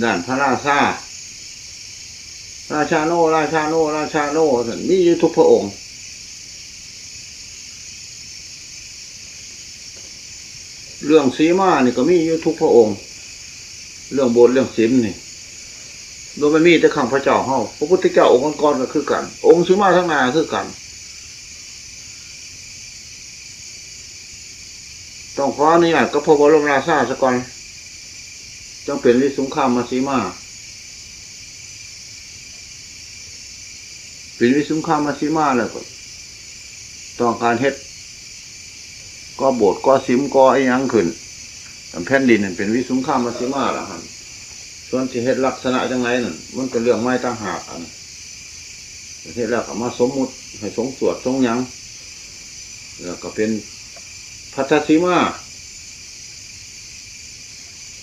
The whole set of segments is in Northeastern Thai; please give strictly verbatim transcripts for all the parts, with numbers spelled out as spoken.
ด้านพระราชา ราชาโน ราชาโน ราชาโน นั่นมีอยู่ทุกพระองค์ เรื่องสีมานี่ก็มีอยู่ทุกพระองค์ เรื่องโบสถ์เรื่องศีลนี่ โดยมันมีแต่ข้างพระเจ้าเฮา พระพุทธเจ้าองค์ก่อนๆก็คือกัน องค์สีมาทั้งหน้าคือกัน ต้องขออนุญาตกับพระบรมราชาซะก่อน จังเป็นวิสุงคามสีมา เป็นวิสุงคามสีมาแล้วก็ ต้องการเฮ็ดก่อโบสถ์ก่อศิมก่ออีหยังขึ้น แผ่นดินนั่นเป็นวิสุงคามสีมาละหั่น ส่วนสิเฮ็ดลักษณะจังไดนั่น มันเป็นเรื่องใหม่ต่างหากอัน เฮ็ดแล้วก็มาสมมุติให้สงสวดสงหยัง แล้วก็เป็นพัทธสีมา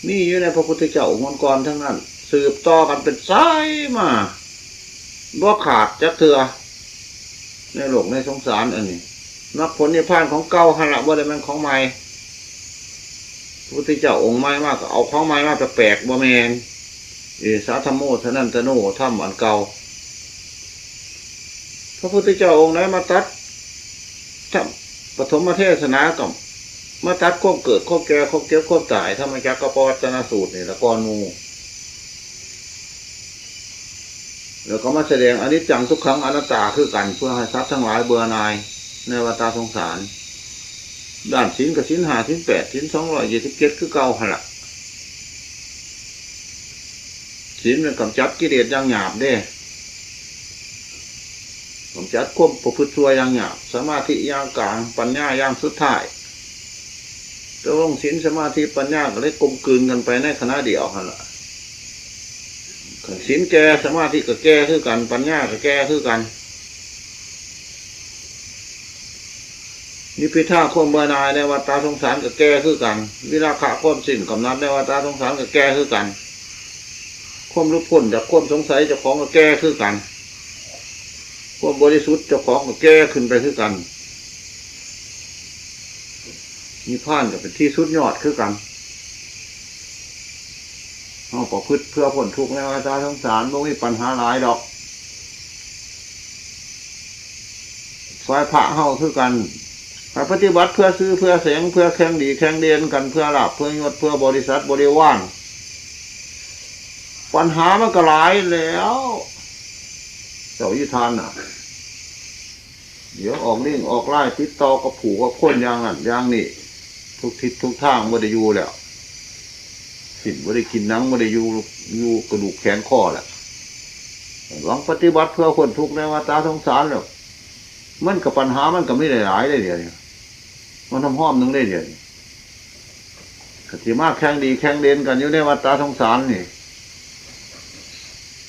มีอยู่ในพระพุทธเจ้าองค์ก่อนๆทั้งนั้น สืบต่อกันเป็นสายมา บ่ขาดจักเทื่อ ในโลกในสงสารอันนี้ มรรคผลนิพพานของเก่าหั่นละ บ่ได้แม่นของใหม่ พระพุทธเจ้าองค์ใหม่มาก็เอาของใหม่มาแปลกๆ บ่แม่น เอสาธัมโม ทนันตโน ธรรมอันเก่า พระพุทธเจ้าองค์ไหนมาตรัส ธรรม ปฐมเทศนาก็มาตรัสความเกิด ความแก่ ความเจ็บ ความตาย ธรรมจักรกัปปวัตตนสูตรนี่ละก่อนหมู่ แล้วก็มาแสดงอนิจจังทุกขังอนัตตาคือกัน เพื่อให้สัตว์ทั้งหลายเบื่อหน่ายในวัฏสงสาร ด้านศีลก็ศีลห้า ศีลแปด ศีลสองร้อยยี่สิบเจ็ดคือเก่าหั่นละ ศีลมันกำจัดกิเลสอย่างหยาบเด้ กำจัดความประพฤติชั่วอย่างหยาบ สมาธิอย่างกลาง ปัญญาอย่างสุดท้าย ตกลงศีล สมาธิ ปัญญาก็เลยกลมกลืนกันไปในขณะเดียวหั่นล่ะ คันศีลแก่ สมาธิก็แก่คือกัน ปัญญาก็แก่คือกัน นิพพิทาความเบื่อหน่ายในวัฏสงสารก็แก่คือกัน วิราคะความสิ้นกำหนัดในวัฏสงสารก็แก่คือกัน ความหลุดพ้นจากความสงสัยเจ้าของก็แก่คือกัน ความบริสุทธิ์เจ้าของก็แก่ขึ้นไปคือกัน นิพพานก็เป็นที่สุดยอดคือกัน เฮาประพฤติเพื่อพ้นทุกข์ในวัฏสงสาร บ่มีปัญหาหลายดอก ฝ่ายพระเฮาคือกัน ฝ่ายปฏิบัติเพื่อชื่อเพื่อเสียง เพื่อแข่งดีแข่งเด่นกัน เพื่อลาภเพื่อยศ เพื่อบริษัทบริวาร ปัญหามันก็หลายแล้ว เจ้าวิธานน่ะ เดี๋ยวออกลิงก์ออกไลน์ติดต่อกับผู้กับคนอย่างนั้นอย่างนี้ ทุกทิศทุกทางบ่ได้อยู่แล้ว สิ้นบ่ได้กิน หนังบ่ได้อยู่ อยู่กระดูกแขนคอแล้ว หวังปฏิบัติเพื่อพ้นทุกข์ในวัฏสงสารแล้ว มันก็ปัญหามันก็มีหลายๆเลยเดี๋ยวนี้ มันห้อมๆหนึ่งเลยเดี๋ยวนี้ ก็สิมาแข่งดีแข่งเด่นกันอยู่ในวัฏสงสารนี่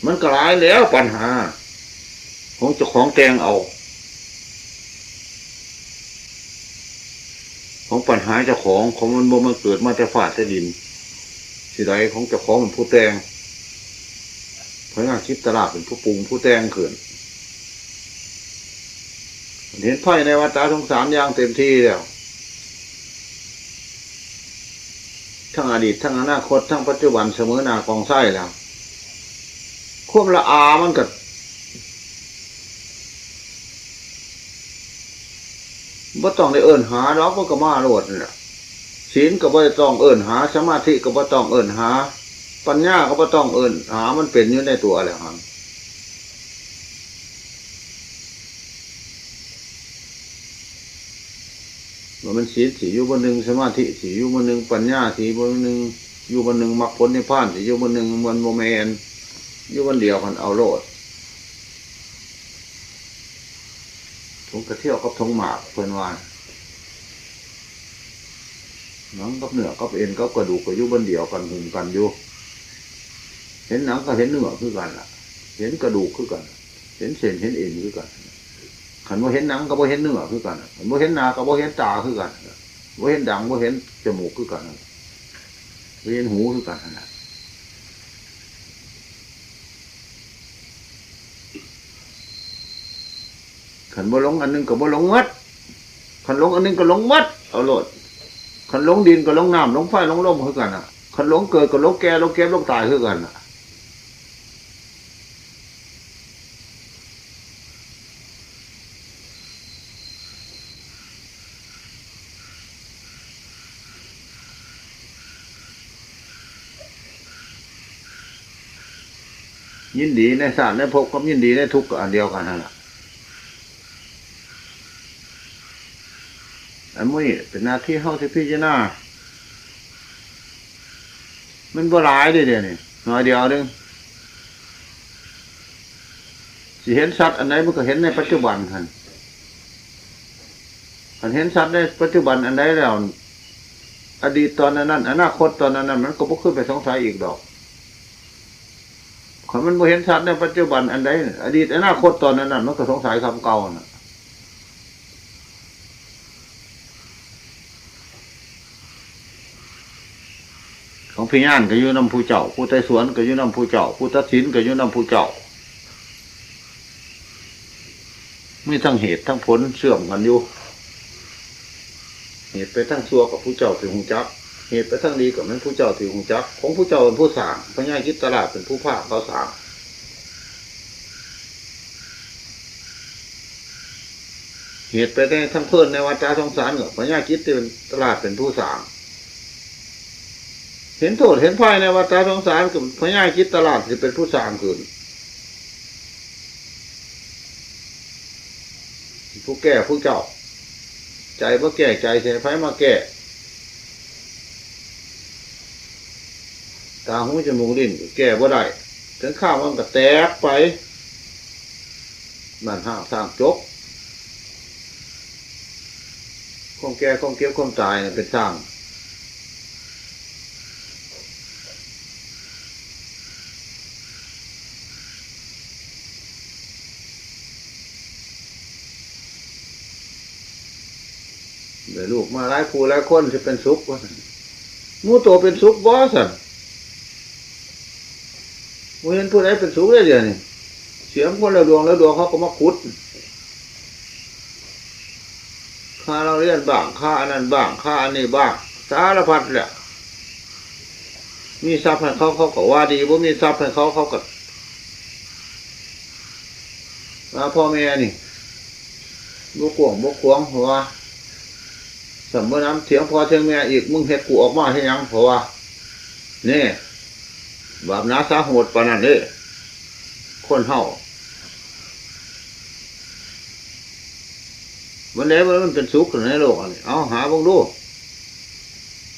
มันก็หลายแล้วปัญหา ของเจ้าของแต่งเอา ของปัญหาเจ้าของ ของมันบ่มาเกิดมาแต่ฟ้าแต่ดิน สิใดของเจ้าของมันผู้แต่ง พระนางจิตตลาเป็นผู้ปรุงผู้แต่งขึ้น เห็นภัยในวัฏสงสารอย่างเต็มที่แล้ว ทั้งอดีต ทั้งอนาคต ทั้งปัจจุบัน เสมอหน้ากองไส้แล้ว ความละอามันก็บ่ต้องได้เอิ้นหาดอก มันก็มาโลดนั่นแหละ ศีลก็บ่ได้ต้องเอิ้นหา สมาธิก็บ่ต้องเอิ้นหา ปัญญาก็บ่ต้องเอิ้นหา มันเป็นอยู่ในตัวแล้วหั่น ว่ามันศีลสิอยู่บ่หนึ่ง สมาธิสิอยู่บ่หนึ่ง ปัญญาสิอยู่บ่หนึ่ง อยู่บ่หนึ่ง มรรคผลนิพพานสิอยู่บ่หนึ่ง มันบ่แม่น อยู่บ่เดียวกันเอาโลด ถุงกระเทียวกับถุงหมาก เพิ่นว่า หนังกับเนื้อกับเอ็นกับกระดูกก็อยู่บ่เดียวกัน หุ้มกันอยู่ เห็นหนังก็เห็นเนื้อคือกันล่ะ เห็นกระดูกคือกัน เห็นเส้นเห็นเอ็นคือกัน คันบ่เห็นหนังก็บ่เห็นเนื้อคือกัน คันบ่เห็นหน้าก็บ่เห็นตาคือกัน บ่เห็นดัง บ่เห็นจมูกคือกัน บ่เห็นหูคือกันนั่นล่ะ คันบ่หลงอันหนึ่งก็บ่หลงหมด คันหลงอันหนึ่งก็หลงหมด เอาโลด คันหลงดินก็หลงน้ำ หลงไฟ หลงลมคือกันน่ะ ค คันหลงเกิดก็หลงแก่ หลงเจ็บ หลงตายคือกันน่ะ ยินดีในชาติในภพกับยินดีในทุกข์ก็อันเดียวกันหั่นล่ะ อันมื้อนี้เป็นหน้าที่เฮาที่พิจารณา มันบ่หลายเด้เดี๋ยวนี้ น้อยเดียวหนึ่ง สิเห็นสัตว์อันใดมันก็เห็นในปัจจุบันหั่น คันเห็นสัตว์ในปัจจุบันอันใดแล้ว อดีตตอนนั้นๆ อนาคตตอนนั้นๆ มันก็บ่คือไปสงสัยอีกดอก คันมันบ่เห็นสัตว์ในปัจจุบันอันใด อดีตอนาคตตอนนั้นๆ มันก็สงสัยคำเก่าน่ะ ของพยานก็อยู่นำผู้เจ้า ผู้ไต่สวนก็อยู่นำผู้เจ้า ผู้ตัดสินก็อยู่นำผู้เจ้า มีทั้งเหตุทั้งผลเชื่อมกันอยู่ เหตุไปทางชั่วกับผู้เจ้าที่ฮู้จัก เหตุไปทางดีกับแม่นผู้เจ้าที่ฮู้จัก ของผู้เจ้าเป็นผู้สร้าง พญาจิตตราชเป็นผู้พาเขาสร้าง เหตุไปในทางเพลินในวัฏฏะสงสารก็พญาจิตตราชเป็นผู้สร้าง เห็นโทษเห็นภัยในวัฏฏะสงสารก็พญาจิตตราชสิเป็นผู้สร้างขึ้น ผู้แก้ผู้เจ้า ใจบ่แก้ใจสิให้ไผมาแก้ ตาหูจมูกลิ้นก็แก้บ่ได้ ถึงคราวมันก็แตกไป นั่นห้างสร้างจบ ความแก่ความเจ็บความตายน่ะเป็นสร้าง ได้ลูกมาหลายผู้หลายคนสิเป็นสุขว่าซั่น หมู่โตเป็นสุขบ่ซั่น บ่เห็นผู้ใดเป็นสุขเลยเดี๋ยวนี้ เสียคนละดวงละดวงเขาก็มาขุด ค่าเราเรียนบ้าง ค่าอันนั้นบ้าง ค่าอันนี้บ้าง สารพัดแหละ มีทรัพย์ให้เขา เขาก็ว่าดี บ่มีทรัพย์ให้เขา เขาก็ว่าพ่อแม่นี่ บ่กว้างบ่ขวาง เพราะว่า สำบ่นำเถียงพ่อเถียงแม่อีก มึงเฮ็ดกูออกมาเฮ็ดหยัง เพราะว่า นี่ บาปหนาสาโหดปานนั้นเด้ คนเฮา มันแล้วมันเป็นสุขในโลกอันนี้ เอาหาเบิ่งดู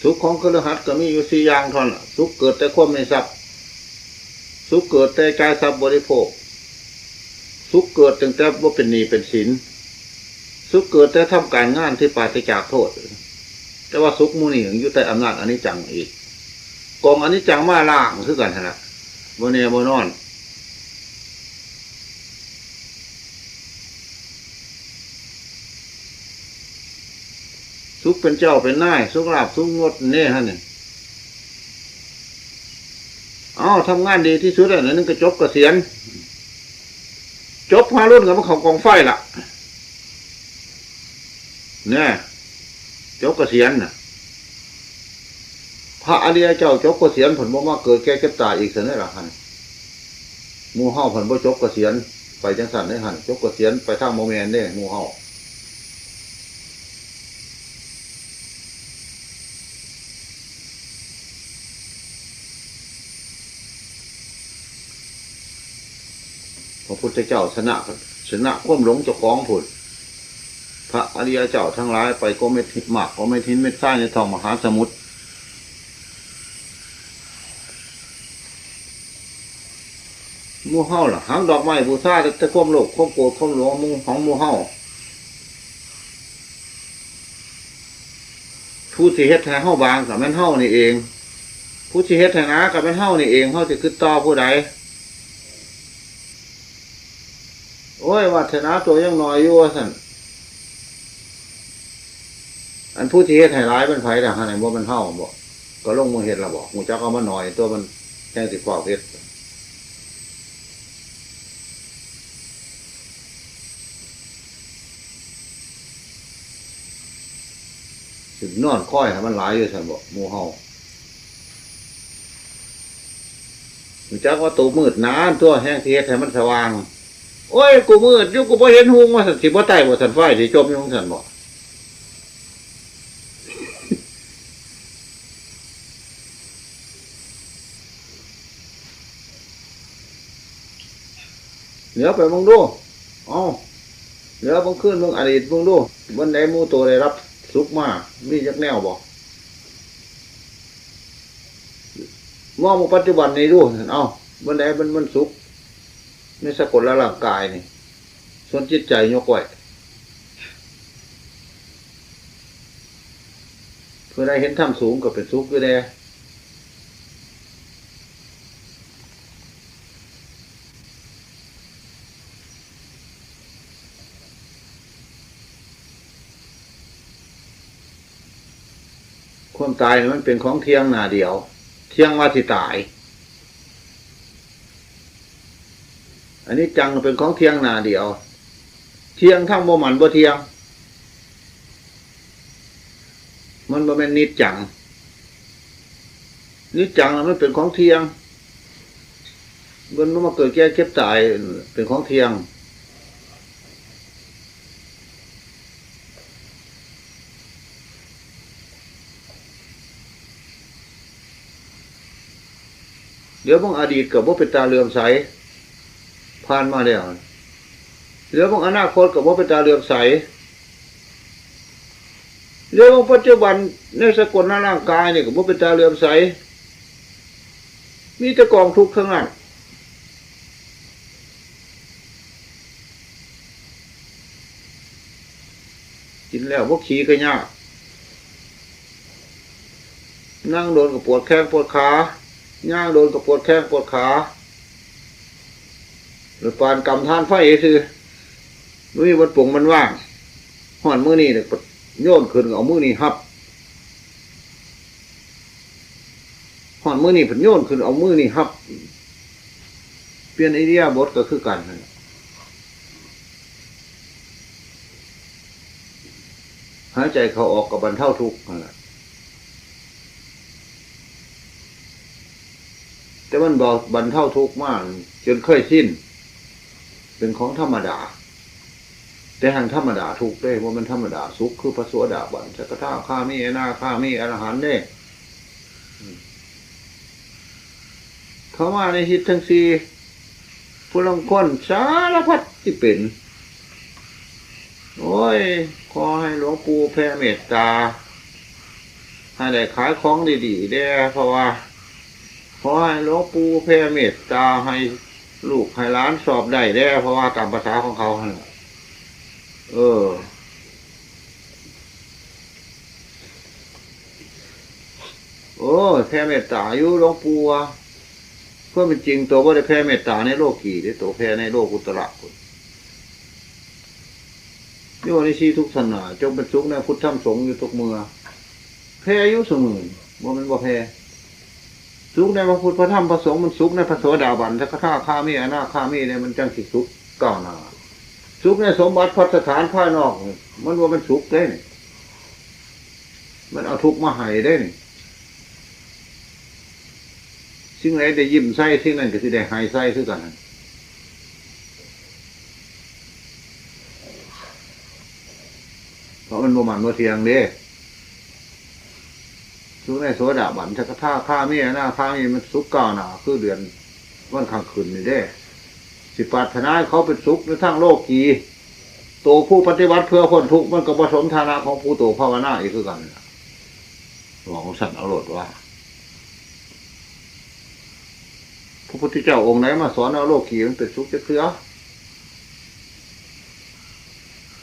สุขของคฤหัสถ์ก็มีอยู่สี่อย่างเท่านั้นล่ะ สุขเกิดแต่ความมีทรัพย์ สุขเกิดแต่จ่ายทรัพย์บริโภค สุขเกิดตั้งแต่บ่เป็นหนี้เป็นสิน สุขเกิดแต่ทำการงานที่ปราศจากโทษ แต่ว่าสุขหมู่นี้อยู่ใต้อำนาจอนิจจังอีก กองอนิจจังมาล้างคือกันหั่นล่ะ บ่แน่บ่นอน สุขเป็นเจ้าเป็นนาย สุขลาภสุขยศนี่หั่นนี่ เอ้า ทำงานดีที่สุดอันนั้นก็จบเกษียณ จบห้ารุ่นก็มาเข้ากองไฟละ เนี่ย จบเกษียณน่ะ พระอริยเจ้าจบเกษียณเพิ่นบ่มาเกิดแก่เจ็บตายอีกเท่านั้นล่ะหั่น หมู่เฮาเพิ่นบ่จบเกษียณ ไปจังซั่นเด้หั่น จบเกษียณไปทางบ่แม่นเด้หมู่เฮา พระพุทธเจ้าชนะ ชนะความหลงเจ้าของพุ้น พระอริยเจ้าทั้งหลายไปก็เม็ดหมากก็เม็ดหินเม็ดทรายในท้องมหาสมุทร หมู่เฮาล่ะ หักดอกไม้บูชาแต่ความโลภ ความโกรธ ความหลงหมู่ ของหมู่เฮา ผู้สิเฮ็ดให้เฮาบางก็แม่นเฮานี่เอง ผู้สิเฮ็ดให้หนาก็แม่นเฮานี่เอง เฮาสิคิดต่อผู้ใด โอ้ย วาสนาตัวยังน้อยอยู่ว่าซั่น อันผู้ที่เฮ็ดให้หลายเป็นไผล่ะ หั่นน่ะบ่แม่นเฮาบ่ ก็ลงมือเฮ็ดล่ะบ่ ฮู้จักเอามันน้อยตัว มันแฮงสิฟ้าวเฮ็ด สินอนคอยให้มันหลายอยู่ซั่นบ่ หมู่เฮา รู้จักว่าตัวมืดหนาตัวแห่งที่เฮ็ดให้มันสว่าง โอ้ย กูมืดอยู่ กูบ่เห็นหุง ว่าซั่น สิบ่ตายบ่ ซั่น ไฟสิจมอยู่ ซั่นบ่ เหลือไปเบิ่งดู เอ้า เหลือเบิ่งคืนเบิ่งอดีตเบิ่งดู วันใดหมู่โตได้รับสุขมา มีจักแนวบ่ มองมาปัจจุบันนี้ดู เอ้า วันใดมัน มันสุข ในสกลร่างกายนี่ ส่วนจิตใจยกไว้ ผู้ใดเห็นธรรมสูงก็เป็นสุขอยู่แด่ ความตายนี่มันเป็นของเที่ยงหน้าเดียว เที่ยงว่าสิตาย อนิจจังเป็นของเที่ยงหน้าเดียว เที่ยงทั้งบ่หมั่นบ่เที่ยง มันบ่แม่นนิจจัง นิจจังน่ะมันเป็นของเที่ยง มันบ่มาเกิดแก่เจ็บตาย เป็นของเที่ยง เดี๋ยวบางอดีตก็บ่เป็นตาเหลื่อมใส ผ่านมาแล้ว เดี๋ยวบางอนาคตก็บ่เป็นตาเหลื่อมใส เดี๋ยวบางปัจจุบันในสกลร่างกายนี่ก็บ่เป็นตาเหลื่อมใส มีแต่กองทุกข์ทั้งนั้น กินแล้วบ่ขี่ก็ยาก นั่งโดนก็ปวดแข้งปวดขา ย่างโดนก็ปวดแข้งปวดขา หรือปานกำทานไฟซื่อ บ่มีบ่อนปงบ่อนว่าง ฮ้อนมื้อนี้เนี่ยโยนขึ้นเอามื้อนี้ฮับ ฮ้อนมื้อนี้เพิ่นโยนขึ้นเอามื้อนี้ฮับ เปลี่ยนอิริยาบถก็คือกันนั่นแหละ หายใจเข้าออกก็บรรเทาทุกข์นั่นแหละ แต่มันบ่บรรเทาทุกข์มาจนเคยชิน เป็นของธรรมดา แต่แฮ่งธรรมดาทุกข์เด้ บ่แม่นธรรมดาสุข คือพระโสดาบัน สกทาคามี อนาคามี อรหันต์เด้ เข้ามาในทิศทั้งสี่ ผู้ลางคนสารพัดที่เป็น โอ้ย ขอให้หลวงปู่แผ่เมตตา ให้ได้ขายของดีๆแด่ เพราะว่า ขอให้หลวงปู่แผ่เมตตาให้ลูกให้หลานสอบได้แด่ เพราะว่าตามภาษาของเขาหั่นล่ะ เออ โอ้ย แผ่เมตตาอยู่หลวงปู่ว่า ความเป็นจริงตัวบ่ได้แผ่เมตตาในโลกีเด้ ตัวแผ่ในโลกุตระพุ้น โยนิสีทุกขนา จงเป็นสุขในพุทธธรรมสงฆ์อยู่ทุกเมื่อ แผ่อยู่เสมอ บ่แม่นบ่แผ่ สุขในพระพุทธพระธรรมพระสงฆ์ มันสุขในพระโสดาบัน สกทาคามี อนาคามีเนี่ย มันจังสิสุขก้าวหน้า สุขในสมบัติพัสถานภายนอกนี่ มันบ่แม่นสุขเด้นี่ มันเอาทุกข์มาให้เด้นี่ สิ่งใดได้ยิ้มใส่ สิ่งนั้นก็สิได้ไห้ใส่คือกันหั่น เพราะมันบ่หมั่นบ่เที่ยงเด้ สุขในโสดาบัน สกทาคามี อนาคามี มันสุขก้าวหน้า คือเดือนวันข้างขึ้นนี่เด้ สิปรารถนาให้เขาเป็นสุขในทางโลกี ตัวผู้ปฏิบัติเพื่อพ้นทุกข์ มันก็บ่สมฐานะของผู้ตัวภาวนาอีกคือกันนั่นล่ะ บอกของสันเอาโลดว่า พระพุทธเจ้าองค์ไหนมาสอนเอาโลกีมันเป็นสุขจักเทื่อ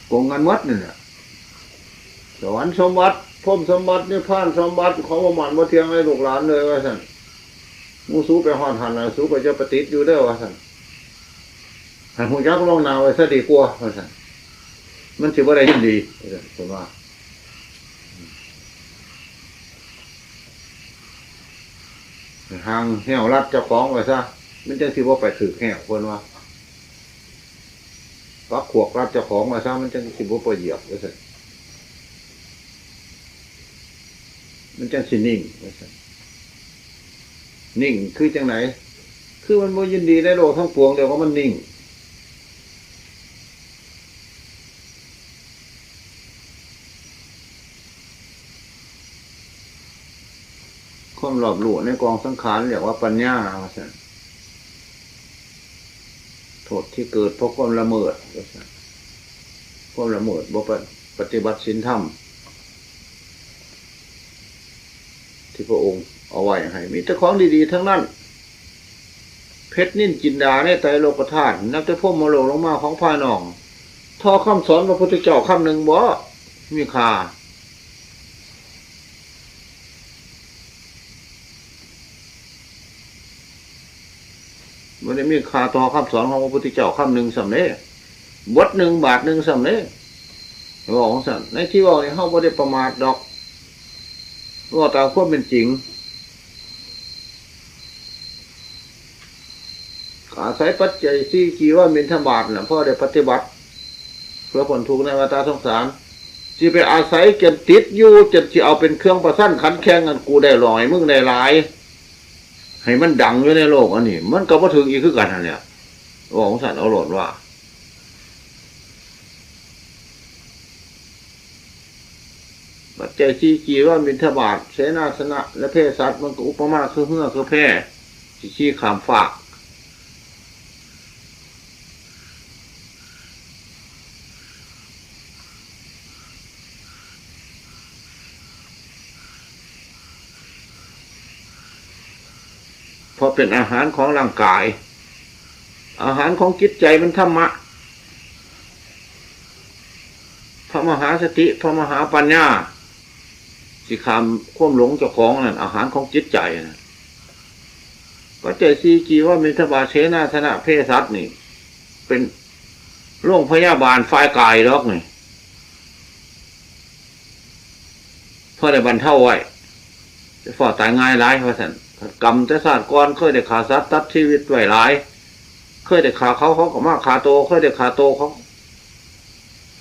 โกงกันหมดนี่แหละ สวรรค์สมบัติ พรหมสมบัติ นิพพานสมบัติ ของบ่หมั่นบ่เที่ยงให้ลูกหลานเลยว่าซั่น หมู่สูไปฮอดหั่นน่ะ สูก็จะไปติดอยู่เด้อว่าซั่น ให้ฮู้จักล่วงหน้าไว้ซะดีกว่าว่าซั่น มันสิบ่ได้ยินดี ว่าซั่น เพิ่นว่า ห่างแห้วรัดเจ้าของไว้ซะ มันจังสิบ่ไปถืกแห้ว เพิ่นว่า ปักขวกรัดเจ้าของไว้ซะ มันจังสิบ่ไปเหยียบ ว่าซั่น มันจังสินิ่ง ว่าซั่น นิ่งคือจังได๋ ค คือมันบ่ยินดีในโลกทั้งปวง เรียกว่ามันนิ่ง ความรอบรู้ในกองสังขารเรียกว่าปัญญา ว่าซั่น โทษที่เกิดเพราะความละเมิด ว่าซั่น ความละเมิด บ่ปะ- ปฏิบัติศีลธรรม ที่พระองค์เอาไว้ให้ มีแต่ของดีๆ ทั้งนั้น เพชรนิลจินดาในไตรโลกธาตุ นับแต่พรหมโลกลงมาของภายนอก ท่อคำสอนพระพุทธเจ้าคำหนึ่งบ่ มีค่า บ่ได้มีค่าท่อคำสอนของพระพุทธเจ้าคำหนึ่งส่ำเด้ บทหนึ่งบาทหนึ่งส่ำเด้ เว้าจั่งซั้น ในที่เว้านี่เฮาบ่ได้ประมาทดอก เว้าตามความเป็นจริง อาศัยปัจจัยสี่ จีวร บิณฑบาตน่ะ พอได้ปฏิบัติ เพื่อพ้นทุกข์ในวัฏสงสาร สิไปอาศัยจนติดอยู่ จนสิเอาเป็นเครื่องประชันขันแข่งกัน กูได้หน่อย มึงได้หลาย ให้มันดังอยู่ในโลกอันนี้ มันก็บ่ถึงอีกคือกันนั่นแหละ เว้าจั่งซั้นเอาโลดว่า ปัจจัยสี่ จีวร บิณฑบาต เสนาสนะ และเภสัช มันก็อุปมาคือเฮือคือแพ สิขี่ข้ามฟาก เพราะเป็นอาหารของร่างกาย อาหารของจิตใจมันธรรมะ พระมหาสติ พระมหาปัญญา สิข้ามความหลงเจ้าของนั่น อาหารของจิตใจนะ ปัจจัยสี่ จีวร บิณฑบาต เสนาสนะ เภสัช นี่ เป็นโรงพยาบาลฝ่ายกายดอกนี่ พอได้บรรเทาไว้ จะฟ้าวตายง่ายหลาย ว่าซั่น กรรมแต่ชาติก่อนเคยได้ฆ่าสัตว์ตัดชีวิตไว้หลาย เคยได้ฆ่าเขา เขาก็มาฆ่าโต เคยได้ฆ่าโต เขา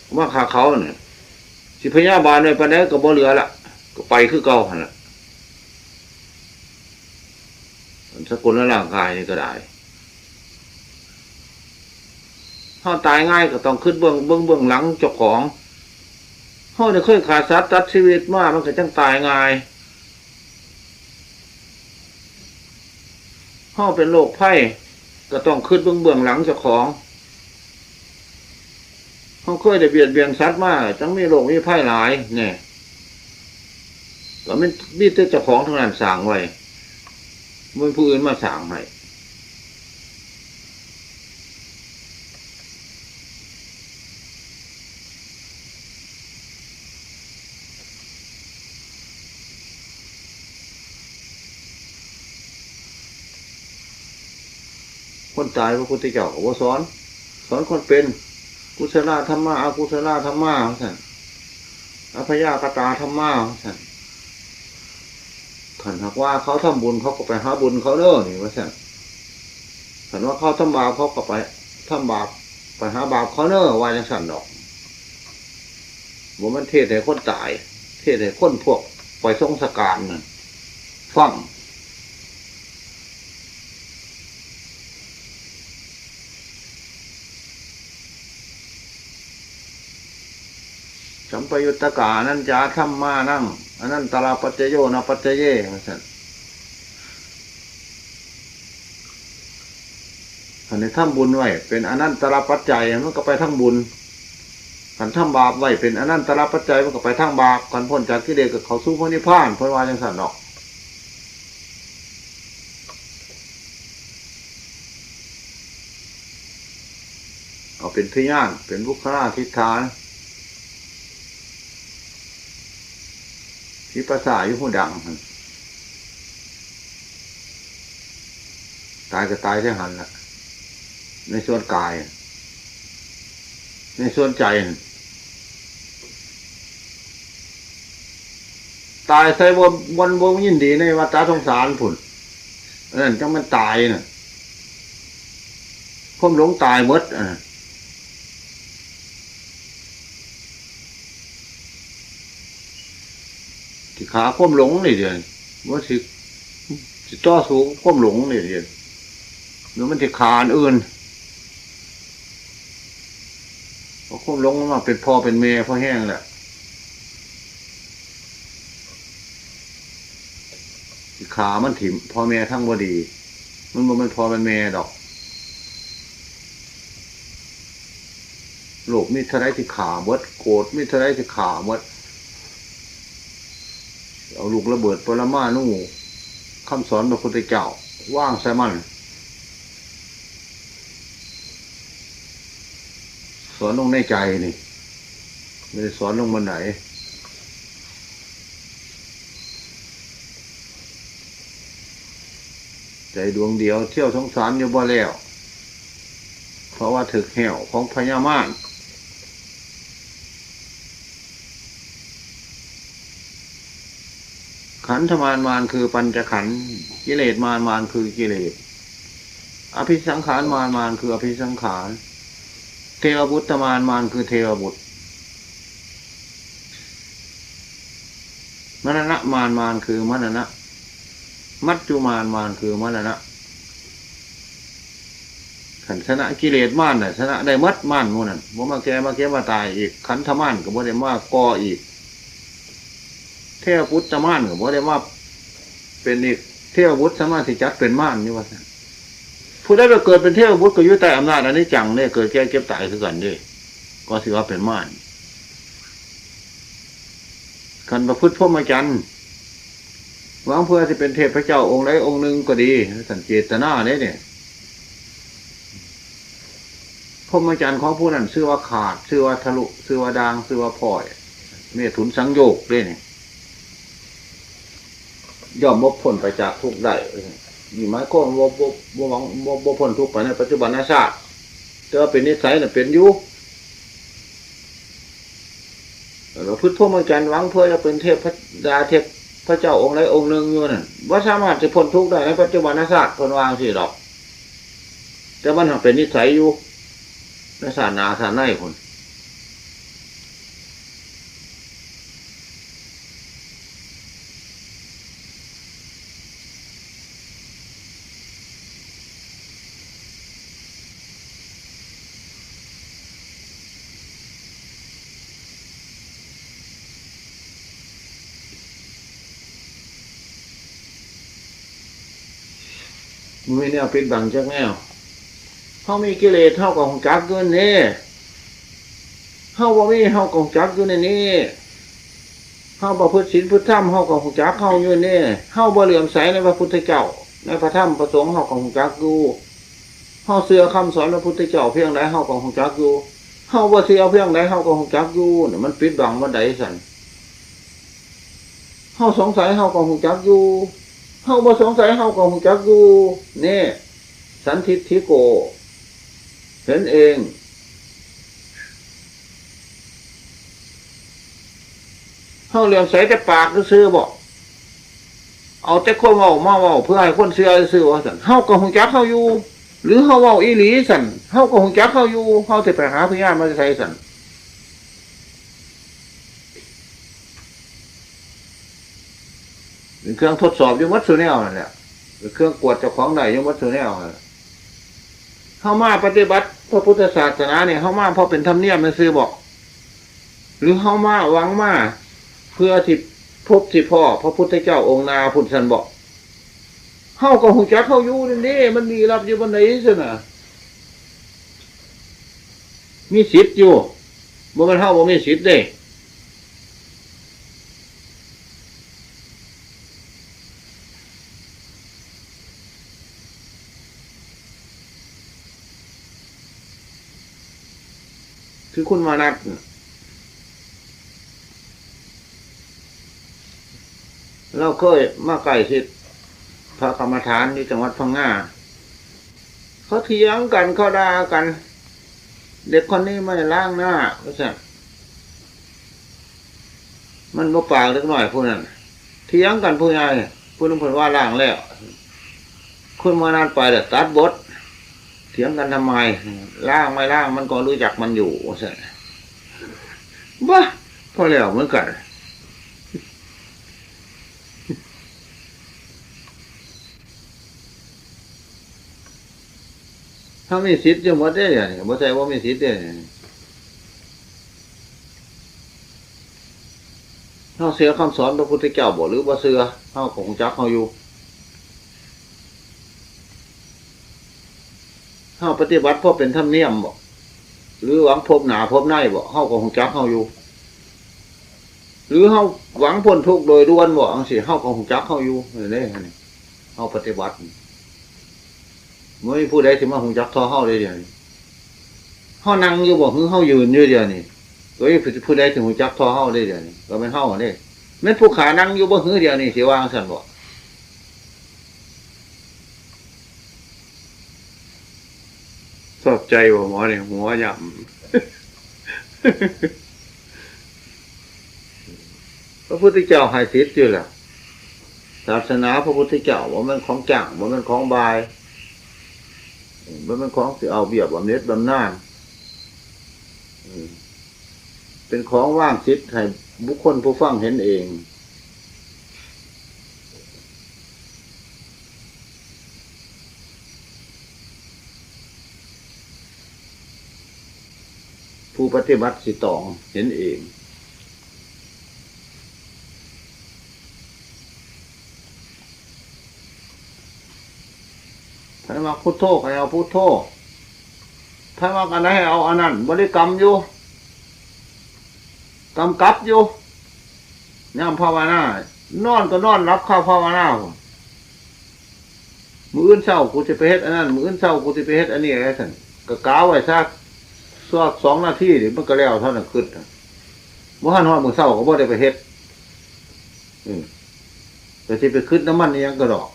ก็มาฆ่าเขาเนี่ย สิพยาบาลไว้ปานใดก็บ่เหลือละ ก็ไปคือเก่าหั่นละ สกุลร่างกายนี่ก็ได้ เฮาตายง่ายก็ต้องคิดเบิ่ง เบิ่งเบื้องหลังเจ้าของ เฮาได้เคยฆ่าสัตว์ตัดชีวิตมา มันก็จั่งตายง่าย เฮาเป็นโรคภัย ก็ต้องคิดเบิ่งเบื้องหลังเจ้าของ เฮาเคยได้เบียดเบียนสัตว์มา จั่งมีโรคมีภัยหลาย แน่ ก็มันมีแต่เจ้าของทั้งนั้นสร้างไว้ บ่มีผู้อื่นมาสร้างให้ คนตายพระพุทธเจ้าก็บ่สอน สอนคนเป็น กุศลธัมมา อกุศลธัมมา ว่าซั่น อัพยากตาธัมมา ว่าซั่น คันหากว่าเขาทำบุญ เขาก็ไปหาบุญเขาเด้อ นี่ ว่าซั่น คันว่าเขาทำบาป เขาก็ไปทำบาป ไปหาบาปเขาเด้อ ว่าจั่งซั้นดอก บ่แม่นเทศน์ให้คนตาย เทศน์ให้คนพวกไปสงสการนั่นฟัง สัมปยุตตกานัญจาธัมมานัง อนันตราปัจจโย นปัจจเย ว่าซั่น คันได้ทำบุญไว้เป็นอนันตรปัจจัย มันก็ไปทางบุญ คันทำบาปไว้เป็นอนันตรปัจจัย มันก็ไปทางบาป คันพ้นจากกิเลสก็เข้าสู่พระนิพพาน เพิ่นว่าจั่งซั้นดอก เอาเป็นพยาน เป็นบุคลาธิฏฐาน พิพาษาอยู่หูดังหั่น ตายก็ตายแต่หั่นล่ะ ในส่วนกาย ในส่วนใจหั่น ตายใส่บ่ บ่ บ่ยินดีในวัฏสงสารพุ้น อันนั้นจั่งมันตายน่ะ ความหลงตายหมด อ่า สิฆ่าความหลงนี่เดียว ว่าสิ สิต่อสู้กับความหลงนี่เดียว หรือมันสิฆ่าอันอื่น เพราะความหลงมันมาเป็นพ่อเป็นแม่พอแฮงแหละ สิฆ่ามันถิ่ม พ่อแม่ทั้งบ่ดี มันบ่แม่นพ่อแม่นแม่ดอก โลภมีเท่าใดสิฆ่าหมด โกรธมีเท่าใดสิฆ่าหมด เอาลูกระเบิดปรมาณู คำสอนพระพุทธเจ้า วางใส่มัน สอนลงในใจนี่ ไม่ได้สอนลงบนไหน ใจดวงเดียวเที่ยวสงสารอยู่บ่แล้ว เพราะว่าถืกแห้วของพญามาร ขันธมาร มารคือปัญจขันธ์ กิเลสมาร มารคือกิเลส อภิสังขารมาร มารคืออภิสังขาร เทวบุตรมาร มารคือเทวบุตร มรณะมาร มารคือมรณะ มัจจุมาร มารคือมรณะ คันชนะกิเลสมารน่ะ ชนะได้หมดมารหมู่นั่น บ่มาแก่มาเก็บมาตายอีก ขันธมารก็บ่ได้มาก่ออีก เทวปุตตมารก็บ่ได้มาเป็นอีก เทวบุตรสามารถสิจัดเป็นมารอยู่ว่าซั่น ผู้ใดไปเกิดเป็นเทวบุตรก็อยู่ใต้อำนาจอนิจจังเนี่ย เกิดแก่เจ็บตายคือกันเด้ ก็สิว่าเป็นมาร คันประพฤติพรหมจรรย์ หวังเพื่อสิเป็นเทพเจ้าองค์ใดองค์หนึ่งก็ดี สันเจตนาเด้เนี่ย พรหมจรรย์ของผู้นั้นชื่อว่าขาด ชื่อว่าทะลุ ชื่อว่าด่าง ชื่อว่าพร้อย เมถุนสังโยคเด้เนี่ย ย่อมบ่พ้นไปจากทุกข์ได้ นี่หมายความว่าบ่บ่หวังบ่บ่พ้นทุกข์ไปในปัจจุบันชาติ แต่ว่าเป็นนิสัยน่ะเป็นอยู่ ประพฤติพรหมจรรย์หวังเพื่อจะเป็นเทพดาเทพเจ้าองค์ใดองค์หนึ่งอยู่นั่น บ่สามารถสิพ้นทุกข์ได้ในปัจจุบันชาติ เพิ่นว่าจั่งซี้ดอก แต่มันหักเป็นนิสัยอยู่ ในชาติหน้าชาติในพุ้น มันมีแนวปิดบังจักแนว เฮามีกิเลส เฮาก็ฮู้จักอยู่นี่ เฮาบ่มี เฮาก็ฮู้จักอยู่ในนี้ เฮาประพฤติศีลพฤติธรรม เฮาก็ฮู้จักเฮาอยู่นี่ เฮาบ่เหลื่อมใสในพระพุทธเจ้า ในพระธรรมพระสงฆ์ เฮาก็ฮู้จักอยู่ เฮาเชื่อคำสอนพระพุทธเจ้าเพียงใด เฮาก็ฮู้จักอยู่ เฮาบ่เชื่อเพียงใด เฮาก็ฮู้จักอยู่ นี่มันปิดบังบ่ได้ซั่น เฮาสงสัย เฮาก็ฮู้จักอยู่ เฮาบ่สงสัย เฮาก็ฮู้จักอยู่ นี่ สันทิฏฐิโก เห็นเอง เฮาเหลื่อมใสแต่ปากซื่อๆ บ่ เอาแต่ความเว้ามาเว้าเพื่อให้คนเชื่อซื่อๆ ว่าซั่น เฮาก็ฮู้จักเฮาอยู่ หรือเฮาเว้าอีหลีซั่น เฮาก็ฮู้จักเฮาอยู่ เฮาสิไปหาพยานมาใส่ซั่น เป็นเครื่องทดสอบอยู่หมดซุแนวนั่นแหละ เป็นเครื่องกวดเจ้าของได้อยู่หมดซุแนวนั่นแหละ เฮามาปฏิบัติพระพุทธศาสนาเนี่ย เฮามาเพราะเป็นธรรมเนียมซื่อๆ บ่ หรือเฮามาหวังมาเพื่อสิพบสิพ้อพระพุทธเจ้าองค์หน้าพุ้นซั่นบ่ เฮาก็ฮู้จักเฮาอยู่นี่เด้ มันลี้ลับอยู่บนใดซั่นน่ะ มีสิทธิ์อยู่ บ่แม่นเฮาบ่มีสิทธิ์เด้ คือคุณมานัด เราเคยมาใกล้ชิดพระกรรมฐานอยู่จังหวัดพังงา เขาเถียงกัน เขาด่ากัน เด็กคนนี้ไม่ล้างหน้า ว่าซั่น มันบ่ปากเด็กน้อยผู้นั้น เถียงกันผู้ใหญ่ ผู้หนึ่งเพิ่นว่าล้างแล้ว คุณมานัดไปแล้วตัดบท เถียงกันทำไม ล้างไม่ล้างมันก็รู้จักมันอยู่ ว่าซั่น บ้า พอแล้วเหมือนกัน เฮามีสิทธิ์อยู่หมดเด้ เดี๋ยวนี้ บ่ใช่บ่มีสิทธิ์เด้ เฮาเชื่อคำสอนพระพุทธเจ้าบ่ หรือบ่เชื่อ เฮาก็ฮู้จักเฮาอยู่ เฮาปฏิบัติเพราะเป็นธรรมเนียมบ่ หรือหวังพบหน้าพบในบ่ เฮาก็ฮู้จักเฮาอยู่ หรือเฮาหวังพ้นทุกข์โดยด่วนบ่ จั่งซี้ เฮาก็ฮู้จักเฮาอยู่ นี่เด้ นี่ เฮาปฏิบัติ บ่มีผู้ใดสิมาฮู้จักเท่าเฮาได้เดี๋ยวนี้ เฮานั่งอยู่บ่ หรือเฮายืนอยู่เดี๋ยวนี้ บ่มีผู้ใดสิฮู้จักเท่าเฮาได้เดี๋ยวนี้ ก็แม่นเฮาเด้ แม่นผู้ขานั่งอยู่บ่ หรือเดี๋ยวนี้ สิว่าจั่งซั่นบ่ ชอบใจบ่หมอนี่ หัวย่ำ พระพุทธเจ้าให้สิทธิ์อยู่แล้ว ศาสนาพระพุทธเจ้าบ่แม่นของจ้าง บ่แม่นของบ่าย บ่แม่นของสิเอาเบี้ยบำเหน็จบำนาญ เป็นของวางสิทธิ์ให้บุคคลผู้ฟังเห็นเอง ผู้ปฏิบัติสิต้องเห็นเอง ไผมักพุทโธก็ให้เอาพุทโธ ไผมักอันใดให้เอาอันนั้น บริกรรมอยู่ กำกับอยู่ ยามภาวนา นอนก็นอนหลับคาภาวนาพุ้น มื้ออื่นเช้ากูสิไปเฮ็ดอันนั้น มื้ออื่นเช้ากูสิไปเฮ็ดอันนี้ ว่าซั่น ก็กะไว้ซะ สักสองนาทีนี่มันก็แล้วเท่านั้น คิดน่ะ บ่ทันฮอดมื้อเช้าก็บ่ได้ไปเฮ็ด อืม ก็สิไปคิดนำมันอีหยังก็ดอก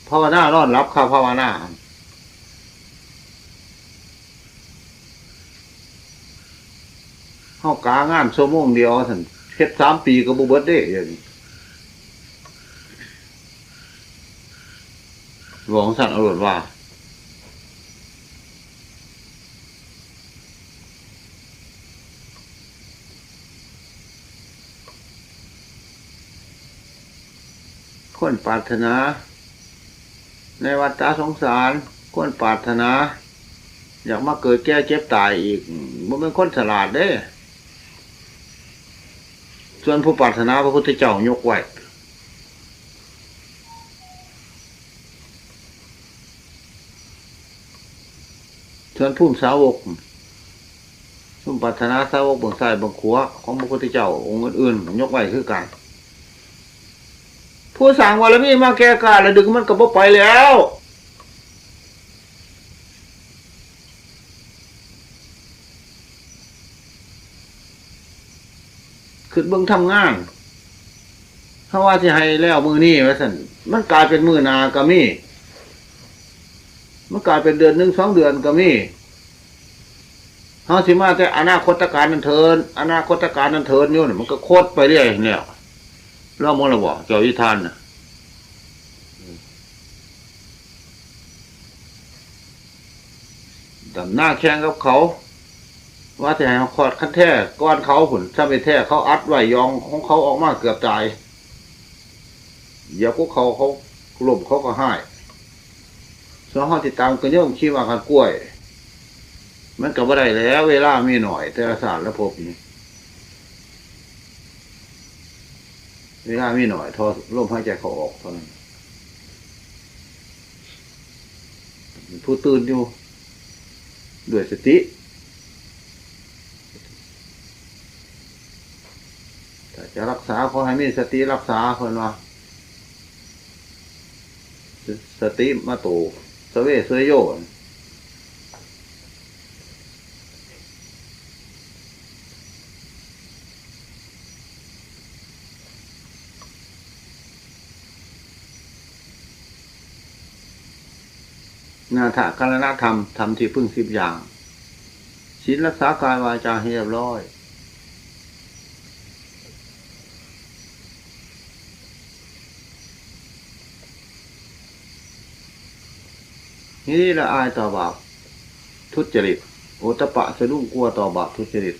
ภาวนานอนหลับคาภาวนา เฮากะงานชั่วโมงเดียวซั่น เฮ็ดสามปีก็บ่เบิดเด้ เดี๋ยวนี้ หลวงสั่นเอาโลดว่า คนปรารถนา ในวัฏฏะสงสาร คนปรารถนา อยากมาเกิดแก่เจ็บตายอีก บ่แม่นคนฉลาดเด้ ส่วนผู้ปรารถนาพระพุทธเจ้ายกไว้ ส่วนภูมิสาวก ซุมปรารถนาสาวกเบื้องซ้ายเบื้องขวาของพระพุทธเจ้าองค์อื่นๆ ยกไว้คือกัน ผู้สร้างบารมีมาแก่กล้าแล้วดึงมันก็บ่ไปแล้ว คิดเบิ่งทำงาน เฮาว่าสิให้แล้วมื้อนี้ว่าซั่น มันกลายเป็นมื้อหน้าก็มี มันกลายเป็นเดือนหนึ่งสองเดือนก็มี เฮาสิมาแต่อนาคตการนั้นเถิน อนาคตการนั้นเถินอยู่นี่ มันก็คดไปเรื่อยแล้ว ลองเบิ่งแล้วบ่ เจ้าอีทานน่ะ ดำนาแข่งกับเขา ว่าสิให้ฮอดคันแท้ก่อนเขาพุ้น ซ้ำไปแท้เขาอัดไว้ยองของเขาออกมาเกือบตาย เหยียบภูเขาเขาล้มเขาก็ฮ้าย ส่วนเฮาสิตามกระโยมขี่ม้าคันกล้วย มันก็บ่ได้แล้ว เวลามีน้อย แต่ละชาติละภพนี่ เวลามีน้อย เท่าลมหายใจเข้าออกเท่านั้น ผู้ตื่นอยู่ ด้วยสติ ถ้าจะรักษาขอให้มีสติรักษา เพิ่นว่า สติมาโต สเวสเวโย นาถกรณธรรม ธรรมที่พึ่งสิบอย่าง ศีลรักษากายวาจาให้เรียบร้อย นี่ละอายต่อบาปทุจริต โอตตัปปะสะดุ้งกลัวต่อบาปทุจริต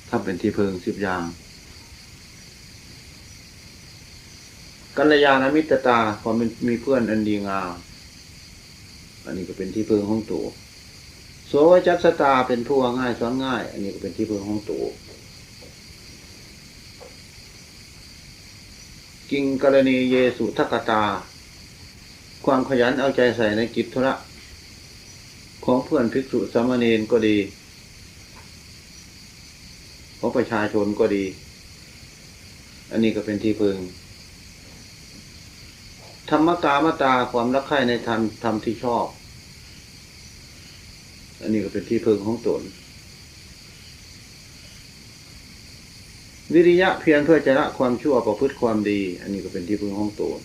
ถ้าเป็นที่เพิงสิบอย่าง กัลยาณมิตรตา ความเป็นมีเพื่อนอันดีงาม อันนี้ก็เป็นที่พึ่งของตัว โสวจัสตา เป็นผู้ว่าง่ายสอนง่าย อันนี้ก็เป็นที่พึ่งของตัว กิงกรณีเยสุทักกตา ความขยันเอาใจใส่ในกิจธุระ ของเพื่อนภิกษุสามเณรก็ดี ของประชาชนก็ดี อันนี้ก็เป็นที่พึ่ง ธรรมกามตา ความรักใคร่ในธรรม ธรรมที่ชอบ อันนี้ก็เป็นที่พึ่งของตน วิริยะ เพียรเพื่อจะละความชั่วประพฤติความดี อันนี้ก็เป็นที่พึ่งของตน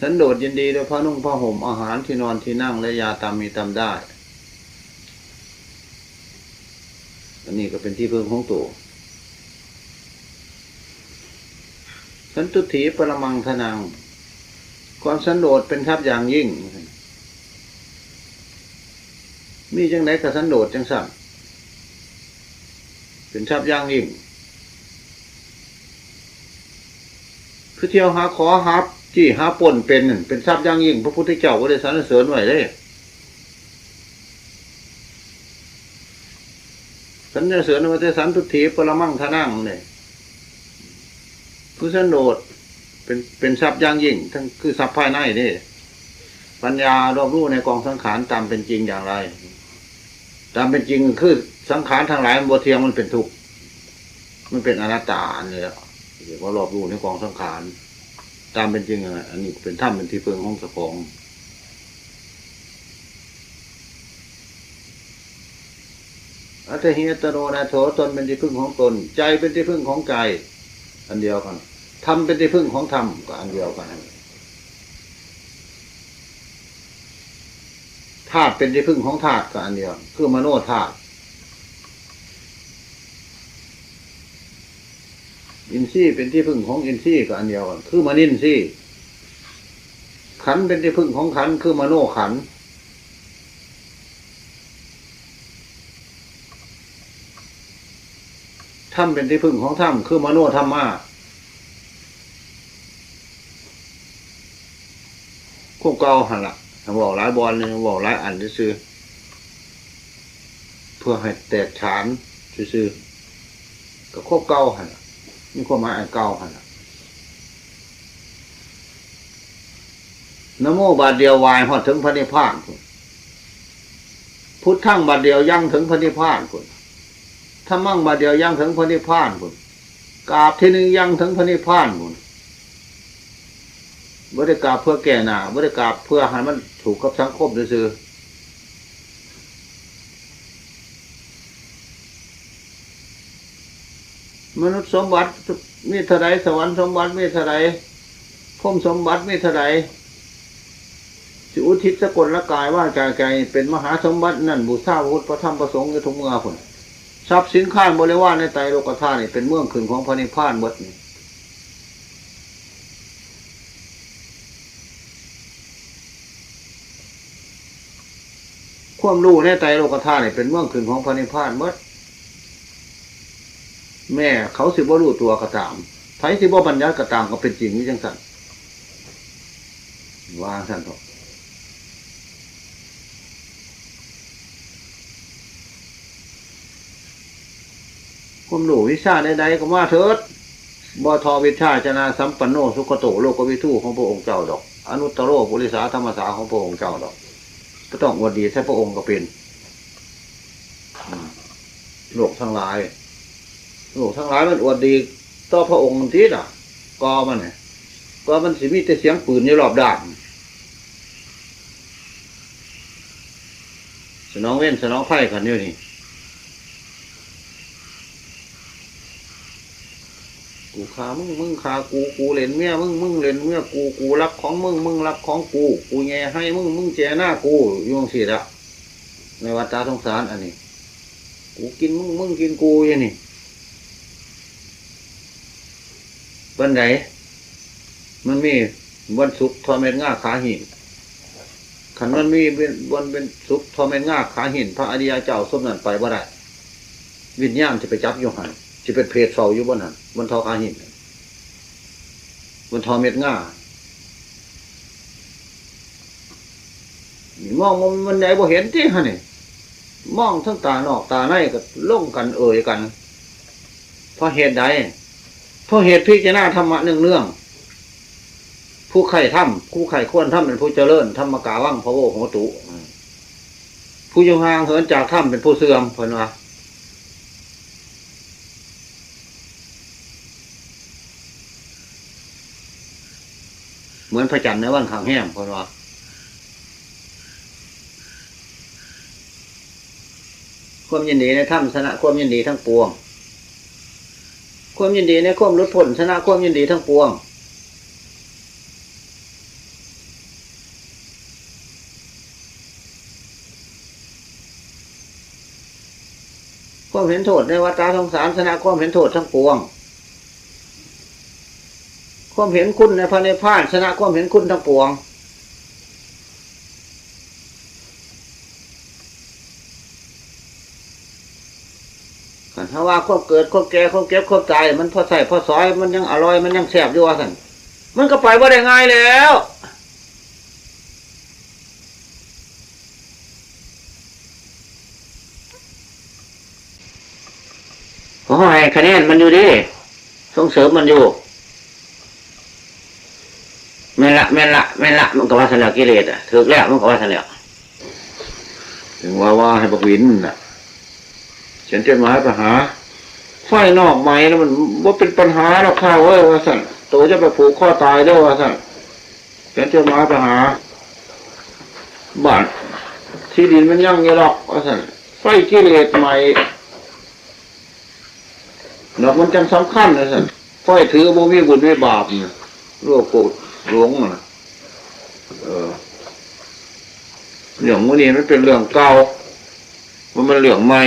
สันโดษยินดีด้วยผ้านุ่งผ้าห่ม อาหาร ที่นอน ที่นั่ง และยาตามมีตามได้ อันนี้ก็เป็นที่พึ่งของตัว สันตุถีปรมังธนัง ความสันโดษเป็นทรัพย์อย่างยิ่ง มีจังได๋ก็สันโดษจังซั่น เป็นทรัพย์อย่างยิ่ง คือเที่ยวหาขอหาจี้หาปล้นเป็นนั่น เป็นทรัพย์อย่างยิ่ง พระพุทธเจ้าก็ได้สรรเสริญไว้เด้ สรรเสริญว่าแต่สันตุถีปรมังธนังเนี่ย คือสันโดษเป็น เป็นทรัพย์อย่างยิ่ง ทั้งคือทรัพย์ภายในนี่ ปัญญารอบรู้ในกองสังขารตามเป็นจริงอย่างไร ตามเป็นจริงคือสังขารทั้งหลายมันบ่เที่ยง มันเป็นทุกข์ มันเป็นอนัตตา อันนี้แหละเรียกว่ารอบรู้ในกองสังขาร ตามเป็นจริงอะ อันนี้เป็นธรรมเป็นที่พึ่งของเจ้าของ อัตถิอัตโนนาโถ ตนเป็นที่พึ่งของตน ใจเป็นที่พึ่งของใจ อันเดียวกัน ธรรมเป็นที่พึ่งของธรรม ก็อันเดียวกัน ธาตุเป็นที่พึ่งของธาตุ ก็อันเดียว คือมโนธาตุ อินทรีย์เป็นที่พึ่งของอินทรีย์ ก็อันเดียวกัน คือมนินทรีย์ ขันธ์เป็นที่พึ่งของขันธ์ คือมโนขันธ์ ธรรมเป็นที่พึ่งของธรรม คือมโนธรรมะ ควบเก่าหั่นล่ะ เว้าหลายบ่อนนี่ เว้าหลายอันซื่อๆ เพื่อให้แตกฉานซื่อๆ ก็ควบเก่าหั่นล่ะ มีความหมายอันเก่าหั่นล่ะ นะโมบาทเดียวไหว้ฮอดถึงพระนิพพานพุ้น พุทธังบาทเดียวยังถึงพระนิพพานพุ้น ธัมมังบาทเดียวยังถึงพระนิพพานพุ้น กราบทีหนึ่งยังถึงพระนิพพานพุ้น บ่ได้กราบเพื่อแก้หน้า บ่ได้กราบเพื่อให้มันถูกกับสังคมซื่อๆ มนุษย์สมบัติมีเท่าใด สวรรค์สมบัติมีเท่าใด พรหมสมบัติมีเท่าใด สิอุทิศสกลกายวาจาใจเป็นมหาสมบัตินั่น บูชาพระพุทธพระธรรมพระสงฆ์อยู่ทุกเมื่อพุ้น ทรัพย์สินคานบริวารในไตรโลกธาตุนี่เป็นเมืองขึ้นของพระนิพพานหมดนี่ ความรู้ในไตรโลกธาตุนี่เป็นเมืองขึ้นของพระนิพพานหมด แม้เขาสิบ่รู้ตัวก็ตาม ไผสิบ่บัญญัติก็ตาม ก็เป็นจริงอยู่จังซั่น ว่าซั่นเถาะ ความรู้วิชาใดๆก็มาเถิด บ่เท่าวิชชาจนะสัมปันโนสุขโตโลกวิทูของพระองค์เจ้าดอก อนุตตโรปุริสาธรรมสาของพระองค์เจ้าดอก บ่ต้องอวดดีใส่พระองค์ก็เป็น อืม โลกทั้งหลาย โลกทั้งหลายมันอวดดีต่อพระองค์ติล่ะ ก็มันเนี่ย ก็มันสิมีแต่เสียงปืนอยู่รอบด้าน สนองเวรสนองภัยกันอยู่นี่ กูฆ่ามึง มึงฆ่ากู กูเล่นเมียมึง มึงเล่นเมียกู กูลักของมึง มึงลักของกู กูแหย่ไฮ่มึง มึงแหย่นากู อยู่จั่งซี้ละ ในวัฏฏะสงสารอันนี้ กูกินมึง มึงกินกูอยู่นี่ วันใด มันมีวันศุกร์ทอดเม็ดงาขาหิน คันมันมีบนเป็นสุขเท่าแม่นง่าขาหิน พระอริยเจ้าซุมนั้นไปบ่ได้ วิญญาณสิไปจับอยู่หั่น สิเป็นเปรตเฝ้าอยู่บ่หั่น บนเท่าขาหิน บนเท่าเม็ดง่า มองมันใดบ่เห็นติหั่นนี่ มองทั้งตานอกตาในก็ลงกันเอ่ยกัน เพราะเหตุใด เพราะเหตุพิจารณาธรรมะเนืองๆ ผู้ใคร่ธรรม ผู้ใคร่ควรธรรมเป็นผู้เจริญ ธรรมกาวัง ภะโว โหตุ ผู้อยู่ห่างเหินจากธรรมเป็นผู้เสื่อม เพิ่นว่า เหมือนพระจันทร์ในวันข้างแรม เพิ่นว่า ความยินดีในธรรมชนะความยินดีทั้งปวง ความยินดีในความหลุดพ้นชนะความยินดีทั้งปวง ความเห็นโทษในวัฏสงสารชนะความเห็นโทษทั้งปวง ความเห็นคุณในพระนิพพานชนะความเห็นคุณทั้งปวง คันถ้าว่าความเกิด ความแก่ ความเจ็บ ความตาย มันพอใช้พอสอย มันยังอร่อย มันยังแซ่บอยู่ว่าซั่น มันก็ไปบ่ได้ง่ายแล้ว ขอให้คะแนนมันอยู่เด้ ส่งเสริมมันอยู่ แม่นละ แม่นละ แม่นละ มันก็ว่าซั่นแหละ กิเลสอะ ถืกแล้ว มันก็ว่าซั่นแหละ ถึงว่า ว่าให้บักวินน่ะ เขียนจดหมายไปหา ไฟนอกไหม้แล้วมันบ่เป็นปัญหาหรอกข้าเอ้ย ว่าซั่น โตจะไปผูกคอตายเด้อ ว่าซั่น เขียนจดหมายไปหา บ้าน ที่ดินมันยังอยู่หรอก ว่าซั่น ไฟกิเลสไหม้ ดอกมันจั่งสำคัญนะซั่น ไฟถือบ่มีบุญมีบาปนี่ โลกโกรธหลงน่ะ เออ เรื่องมื้อนี้มันเป็นเรื่องเก่า มันเป็นเรื่องใหม่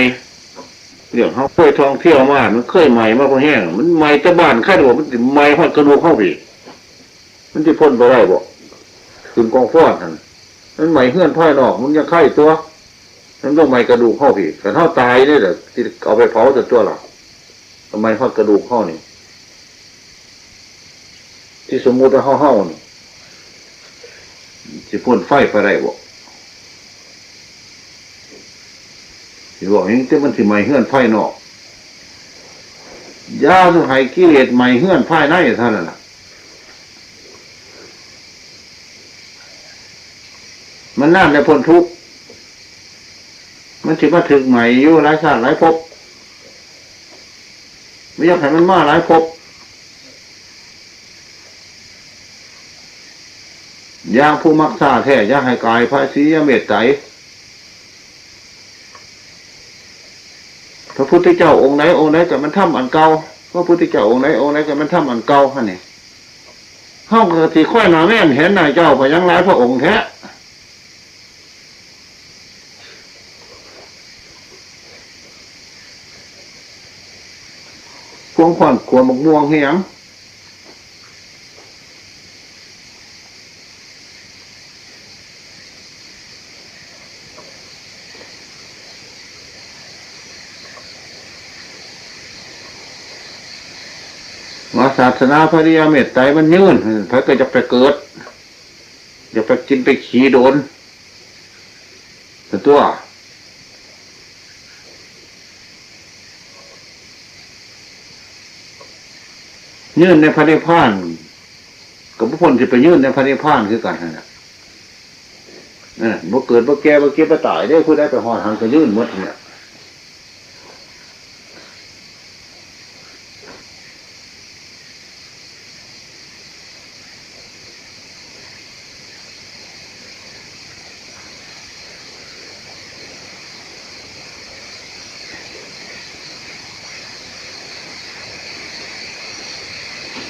เรื่องเฮาเคยท่องเที่ยวมา มันเคยไหม้มาพอแห้ง มันไหม้แต่บ้านใครดอก มันสิไหม้ฮอดกระดูกเฮาพี้ มันสิพ้นไปได้บ่ ขึ้นกองฟอนหั่น มันไหม้เฮือนภายนอก มันยังไคตัว มันบ่ไหม้กระดูกเฮาพี้ คันเฮาตายนี่แหละ สิเอาไปเผาแต่ตัวล่ะ ไหม้ฮอดกระดูกเฮานี่ ที่สมมุติว่าเฮา เฮานี่ สิพ่นไฟไปได้บ่ สิบอกหยังแต่มันสิไหม้เฮือนภายนอก อย่าให้กิเลสไหม้เฮือนภายในเท่านั้นล่ะ มันนานได้พ้นทุกข์ มันสิมาถืกไหม้อยู่หลายชาติหลายภพ บ่อยากให้มันมาหลายภพ อย่างผู้มักซ่าแท้ อย่าให้กายพระศรีอริยเมตไตร พระพุทธเจ้าองค์ใดองค์ใดก็แม่นธรรมอันเก่า พระพุทธเจ้าองค์ใดองค์ใดก็แม่นธรรมอันเก่าหั่นนี่ เฮาก็สิคอยหน้าแม่นเห็นหน้าเจ้าไปยังหลายพระองค์แท้ พวงขวัญขวดบักม่วงคือหยัง ว่าศาสนาพระอริยเมตไตรมันยืน ไผก็อยากไปเกิด อยากไปกินไปขี่โดน แต่ตัว ยืนในพระนิพพาน ก็บ่พ้นสิไปยืนในพระนิพพานคือกันหั่นน่ะ เออ บ่เกิดบ่แก่บ่เจ็บบ่ตายเด้ ผู้ใดไปฮอดหั่นก็ยืนหมดเนี่ย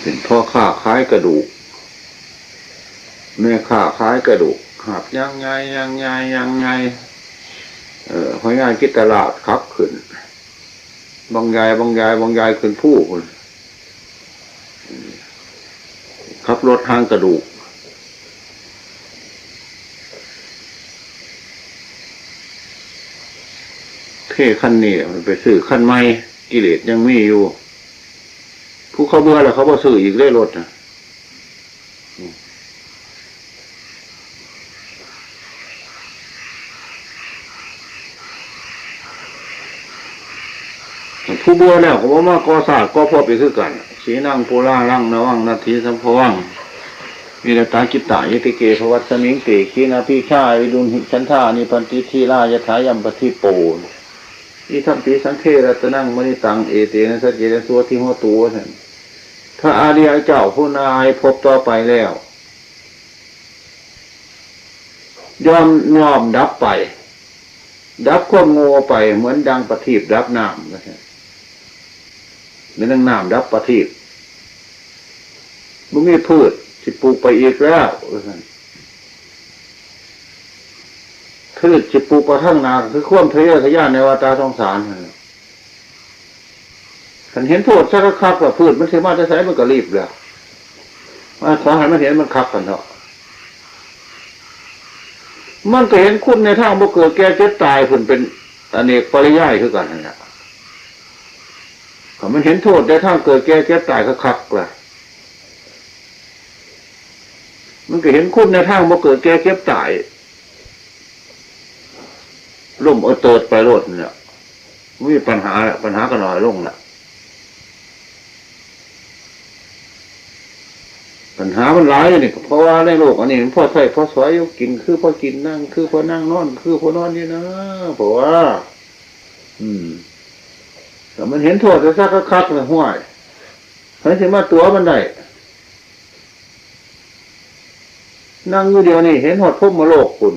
เป็นพ่อค้าขายกระดูก แม่ค้าขายกระดูก หาบยางใหญ่ ยางใหญ่ ยางใหญ่ เออ พญากิตติราชขับขึ้น บักใหญ่ บักใหญ่ บักใหญ่ขึ้นภูพุ้น ขับรถหางกระดูก เท่คันนี้ไปซื้อคันใหม่ กิเลสยังมีอยู่ ผู้เขาเบื่อแล้วเขาบ่ซื้ออีกเลยรถน่ะ ผู้เบื่อแล้วก็บ่มาก่อชาติก่อภพอีกคือกัน ขีณัง ปุรารัง นวัง นัตถิ สัมภวัง วิรตา จิตตา ยิติเก ภวัสมิง เต ขีณาพีฆา วิรุณหิ ฉันทา นิพพันติ ธีรา ยถา ยัมปะทิโป อิทัมปิ สังฆะ รัตนัง มณิตัง เอเตนะ สัจเจนะ สุวัตถิ โหตุ ว่าซั่น พระอริยเจ้าผู้นายพบต่อไปแล้ว ย่อม ย่อมดับไป ดับความโง่ไป เหมือนดังประทีปดับน้ำ ว่าซั่น เหมือนดังน้ำดับประทีป บ่มีพืชสิปลูกไปอีกแล้ว ว่าซั่น พืชสิปลูกไปข้างหน้า คือความทะเยอทะยานในวัฏสงสารนั่นแหละ คันเห็นโทษซะคักๆ ว่าพืชมันสิมาแต่ไสมันก็รีบแล้ว ว่าขอให้มันเห็นมันคักกันเถาะ มันก็เห็นคุณในทางบ่เกิดแก่เจ็บตายพุ้นเป็นอเนกปริยายคือกันนั่นแหละ ถ้ามันเห็นโทษในทางเกิดแก่เจ็บตายคักๆ ล่ะ มันก็เห็นคุณในทางบ่เกิดแก่เจ็บตาย ล้มเอาเติดไปโลดเนี่ย บ่มีปัญหาละ ปัญหาก็น้อยลงละ ปัญหามันหลายอยู่นี่ก็เพราะว่าในโลกอันนี้มันพอใช้พอสอยอยู่ กินคือพอกิน นั่งคือพอนั่ง นอนคือพอนอนอยู่นะ เพราะว่า อืม แต่มันเห็นโทษซะคักๆ เลย ห้วย ไผสิมาตั๋วมันได้ นั่งอยู่เดี๋ยวนี้ เห็นฮอดพรหมโลกพุ้น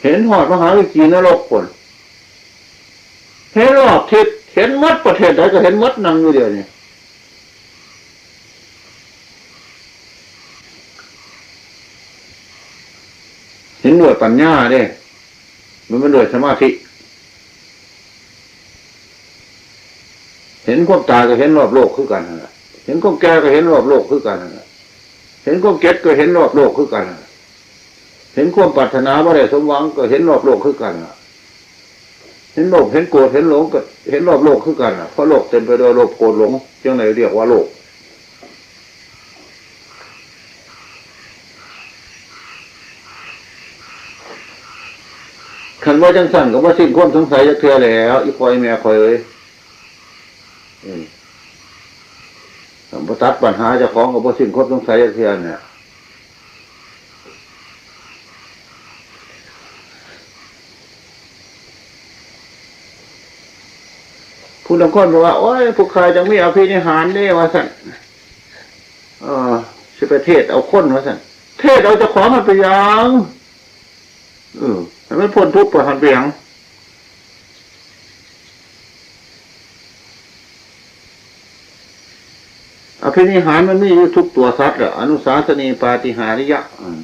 เห็นฮอดมหาวิถีนรกพุ้น เห็นรอบทิศ เห็นหมด ประเทศใดก็เห็นหมด นั่งอยู่เดี๋ยวนี้ เห็นด้วยปัญญาเด้ มันเป็นด้วยสมาธิ เห็นความตายก็เห็นรอบโลกคือกันนั่นแหละ เห็นความแก่ก็เห็นรอบโลกคือกันนั่นแหละ เห็นความเจ็บก็เห็นรอบโลกคือกันนั่นแหละ เห็นความปรารถนาบ่ได้สมหวังก็เห็นรอบโลกคือกันน่ะ เห็นโลภ เห็นโกรธ เห็นหลงก็เห็นรอบโลกคือกันน่ะ เพราะโลกเต็มไปด้วยโลภ โกรธ หลง จั่งใดเรียกว่าโลก คันว่าจั่งซั้นก็บ่สิ้นความสงสัยจักเทื่อแล้ว อีพ่ออีแม่ข้อยเอ้ย อืม คันบ่ตัดปัญหาเจ้าของก็บ่สิ้นความสงสัยจักเทื่อเนี่ย ผู้ลางคนบอกว่า โอ้ย ผู้ข้าจั่งมีอภินิหารเด้ ว่าซั่น เออ สิไปเทศน์เอาคน ว่าซั่น เทศน์เอาเจ้าของมันเป็นหยัง เออ ให้มันพ้นทุกข์ไปหั่นเป็นหยัง อภินิหารมันมีอยู่ทุกตัวสัตว์อะ อนุสาสนีปาฏิหาริยะ อืม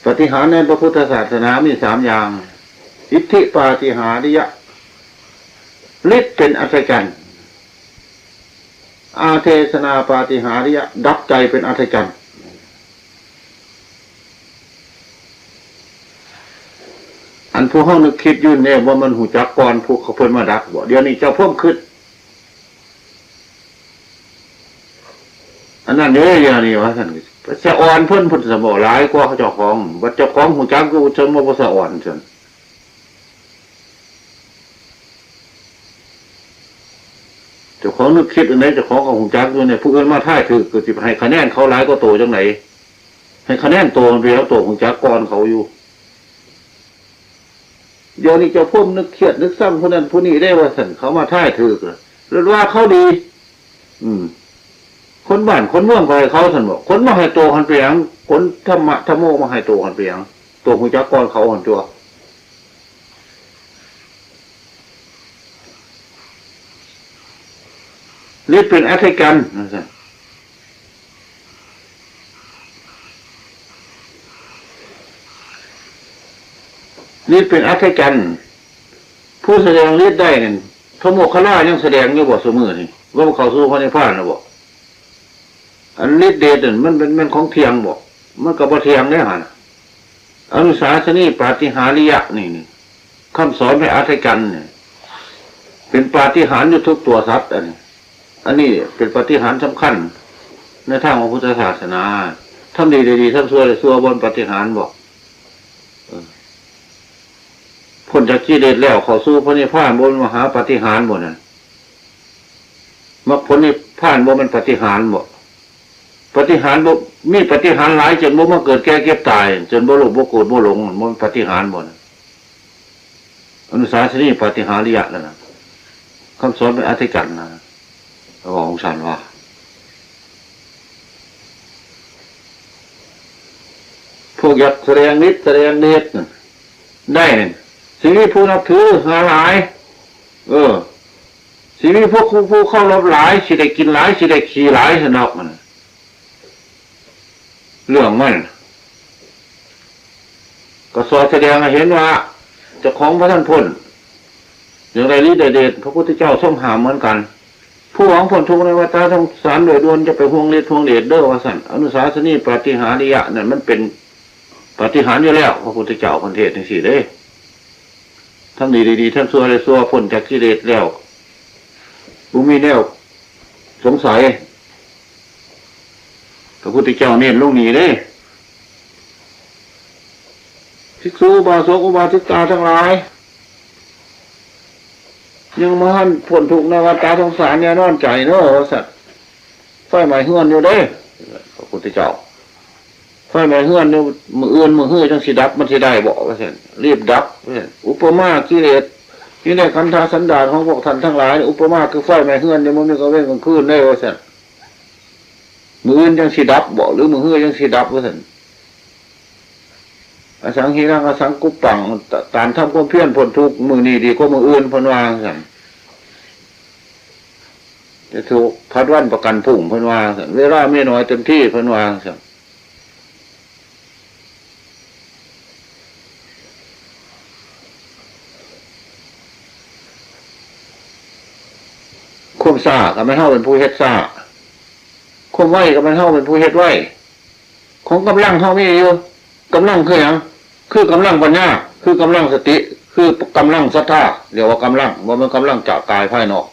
ปาฏิหาริย์ในพระพุทธศาสนามีสามอย่าง อิทธิปาฏิหาริยะ ฤทธิ์เป็นอัศจรรย์ อาเทศนาปาฏิหาริยะ ดับใจเป็นอัศจรรย์ อันผู้เฮานึกคิดอยู่เนี่ย ว่ามันฮู้จักก่อนผู้เขาเพิ่นมาดักบ่ เดี๋ยวนี้เจ้าพรหมคิด อันนั้นเด้อ เดี๋ยวนี้ว่าซั่น สะอ่อนเพิ่น เพิ่นสะบ่หลายกว่าเจ้าของ บัดเจ้าของฮู้จักอยู่ จั่งบ่สะอ่อนซั่น เจ้าของนึกคิดอันใด เจ้าของก็ฮู้จักอยู่เนี่ย ผู้อื่นมาทายถืกก็สิให้คะแนนเขาหลายกว่าโตจั่งใด ให้คะแนนโตมันไปแล้ว โตฮู้จักก่อนเขาอยู่ เดี๋ยวนี้เจ้าพรหมนึกเครียดนึกซังผู้นั้นผู้นี้ได้ว่าซั่น เขามาทายถืก แล้วว่าเขาดี อืม คนบ้านคนเมืองก็ให้เขาซั่นบ่ คนมาให้โตหั้นเป็นหยัง คนธรรมะธรรมโมมาให้โตหั้นเป็นหยัง โตฮู้จักก่อนเขาหั้นตั๊ว ฤทธิ์เป็นอัศจรรย์ ว่าซั่น ฤทธิ์เป็นอัศจรรย์ ผู้แสดงฤทธิ์ได้นั่น พระโมคคัลลายังแสดงอยู่บ่ซุมื้อนี่ ว่าเข้าสู่พระนิพพานแล้วบ่ อันฤทธิ์เดชนั่นมันเป็น มันของเที่ยงบ่ มันก็บ่เที่ยงเด้หั่นน่ะ อนุสาสนีปาฏิหาริยะนี่นี่ คำสอนพระอัฏฐจันทร์เนี่ย เป็นปาฏิหาริย์อยู่ทุกตัวสัตว์ อันนี้ อันนี้เป็นปาฏิหาริย์สำคัญ ในทางของพุทธศาสนา ทำดีได้ดี ทำชั่วได้ชั่ว บ่แม่นปาฏิหาริย์บ่ เออ พ้นจากกิเลสแล้วเข้าสู่พระนิพพาน บ่แม่นมหาปาฏิหาริย์บ่นั่น มรรคผลนิพพานบ่แม่นปาฏิหาริย์บ่ ปาฏิหาริย์บ่ มีปาฏิหาริย์หลายจนบ่มาเกิดแก่เจ็บตาย จนบ่โลภบ่โกรธบ่หลง บ่แม่นปาฏิหาริย์บ่นะ อนุสาสนีปาฏิหาริยะนั่นนะ คำสอนพระอัฏฐจันทร์นะ พระองค์สั่นว่า พวกอยากแสดงฤทธิ์แสดงเดชน่ะ ได้นี่ สิมีผู้นับถือหาหลาย เออ สิมีพวกผู้ ผู้เคารพหลาย สิได้กินหลาย สิได้ขี่หลาย สนอกมัน เรื่องมัน ก็สอดแสดงให้เห็นว่า เจ้าของบ่ทันพ้น อย่างไรฤทธิ์เดช พระพุทธเจ้าทรงห้ามเหมือนกัน ผู้หวังพ้นทุกข์ในวัฏฏะสงสารโดยด่วน จะไปห่วงฤทธิ์ห่วงเดชเด้อ ว่าซั่น อนุสาสนีปาฏิหาริยะนั่นมันเป็นปาฏิหาริย์อยู่แล้ว พระพุทธเจ้าเพิ่นเทศน์จังซี่เด้ ทำดีได้ดี ทำชั่วได้ชั่ว พ้นจากกิเลสแล้ว บ่มีแนวสงสัย พระพุทธเจ้าเน้นลงนี่เด้ ภิกษุอุบาสกอุบาสิกาทั้งหลาย ยังบ่ทันพ้นทุกข์ในวัฏฏะสงสาร อย่านอนใจเนาะ ว่าซั่น ไฟไหม้เฮือนอยู่เด้ พระพุทธเจ้า ไฟไหม้เฮือนอยู่ มื้ออื่นมื้อฮือจั่งสิดับ มันสิได้บ่ ว่าซั่น รีบดับ ว่าซั่น อุปมากิเลสอยู่ในขันธสันดานของพวกท่านทั้งหลาย อุปมาคือไฟไหม้เฮือนอยู่ มันมีกลางเว็นกลางคืนเด้ ว่าซั่น มื้ออื่นจั่งสิดับบ่ หรือมื้อฮือจั่งสิดับ ว่าซั่น อสังหิรังอสังกุปปัง ต- การทำความเพียรพ้นทุกข์มื้อนี้ดีกว่ามื้ออื่น เพิ่นว่าซั่น จะถูกผัดวันประกันพรุ่ง เพิ่นว่าซั่น เวลามีน้อยเต็มที่ เพิ่นว่าซั่น ความช้าก็แม่นเฮาเป็นผู้เฮ็ดช้า ความไวก็แม่นเฮาเป็นผู้เฮ็ดไว ของกำลังเฮามีอยู่ กำลังคือหยัง คือกำลังปัญญา คือกำลังสติ คือกำลังศรัทธา เรียกว่ากำลัง บ่แม่นกำลังจากกายภายนอก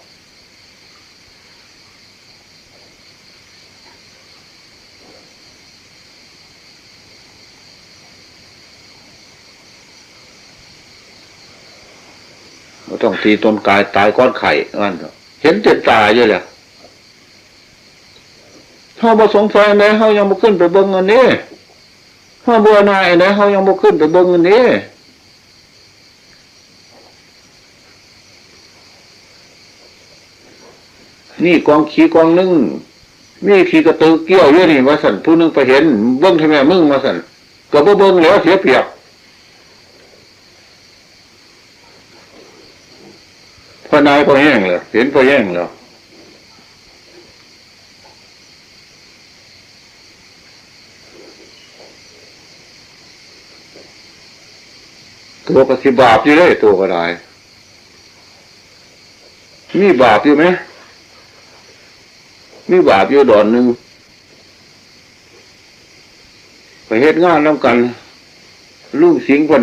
บ่ต้องตีตนกายตายก่อนไข้ ว่าซั่นเถาะ เห็นเต็มตาอยู่แล้ว เฮาบ่สงสัยอันใด เฮายังบ่ขึ้นไปเบิ่งอันนี้ เฮาเบื่อหน่ายอันใด เฮายังบ่ขึ้นไปเบิ่งอันนี้ นี่กองขี้กองหนึ่ง มีขี้กระตือเกี้ยวอยู่นี่ ว่าซั่น ผู้หนึ่งไปเห็น เบิ่งแท้แม่มึง ว่าซั่น ก็บ่เบิ่งแล้ว เสียเปรียบ พอหน่ายพอแห้งแล้ว เห็นพอแห้งแล้ว ตัวก็สิบาปอยู่เด้ ตัวก็ได้ มีบาปอยู่ไหม มีบาปอยู่ดอนหนึ่ง ไปเฮ็ดงานนำกัน ลุงสิงห์เพิ่น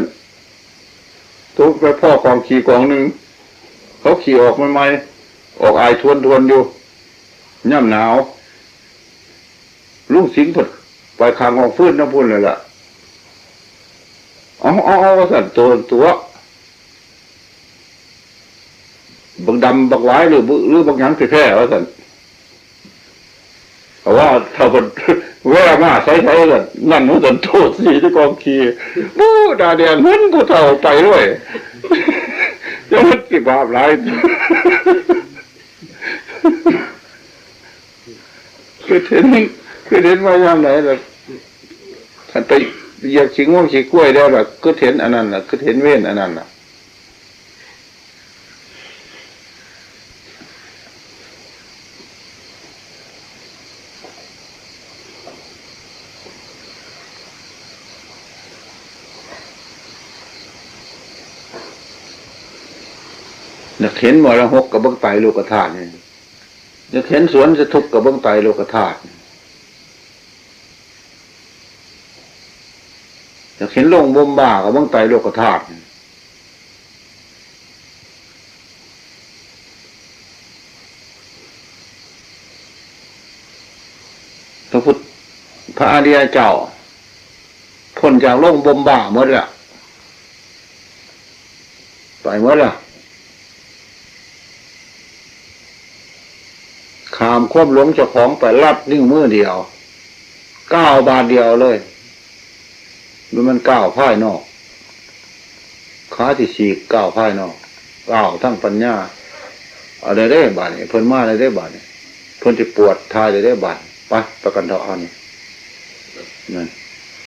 ตกไปพ้อกองขี้กองหนึ่ง เขาขี้ออกใหม่ๆ ออกอายทวนๆอยู่ ยามหนาว ลุงสิงห์เพิ่นไปข้างกองฟืนนำพุ้นเลยล่ะ เอาเอาเอาว่าซั่น ตัว ตัว บักดำบักหวายหรือบึ หรือบักหยังสิแพ้ว่าซั่น เพราะว่าถ้าเพิ่นแว่มาใสๆ ก็นั่นว่าซั่น โทษสิที่กองขี้ บู้ หน้าแดงหึ้น ผู้เฒ่าไปด้วย จะมันสิบาปหลาย คือเห็น คือเห็นว่ายามไหนล่ะ คันไปเหยียบขี้งัวขี้ควายแล้วล่ะ คือเห็นอันนั้นน่ะ คือเห็นเวรอันนั้นน่ะ อยากเห็นมรหกกับเบิ่งไตรโลกธาตุนี่ อยากเห็นสวนสาธุกับเบิ่งไตรโลกธาตุ อยากเห็นโลกบ่มบ่ากับเบิ่งไตรโลกธาตุ พระพุทธ พระอริยเจ้า พ้นจากโลกบ่มบ่าหมดแล้ว ไปหมดแล้ว ข้ามความหลงเจ้าของไปลัดนิ้วมือเดียว ก้าวบาทเดียวเลย มันมันก้าวภายนอก ขาที่สี่ก้าวภายนอก ก้าวทั้งปัญญา เอาได้เด้บาดนี้ เพิ่นมาได้เด้บาดนี้ เพิ่นสิปวดทายได้เด้บาดนี้ ไป ประกันเถาะอันนี้ นั่น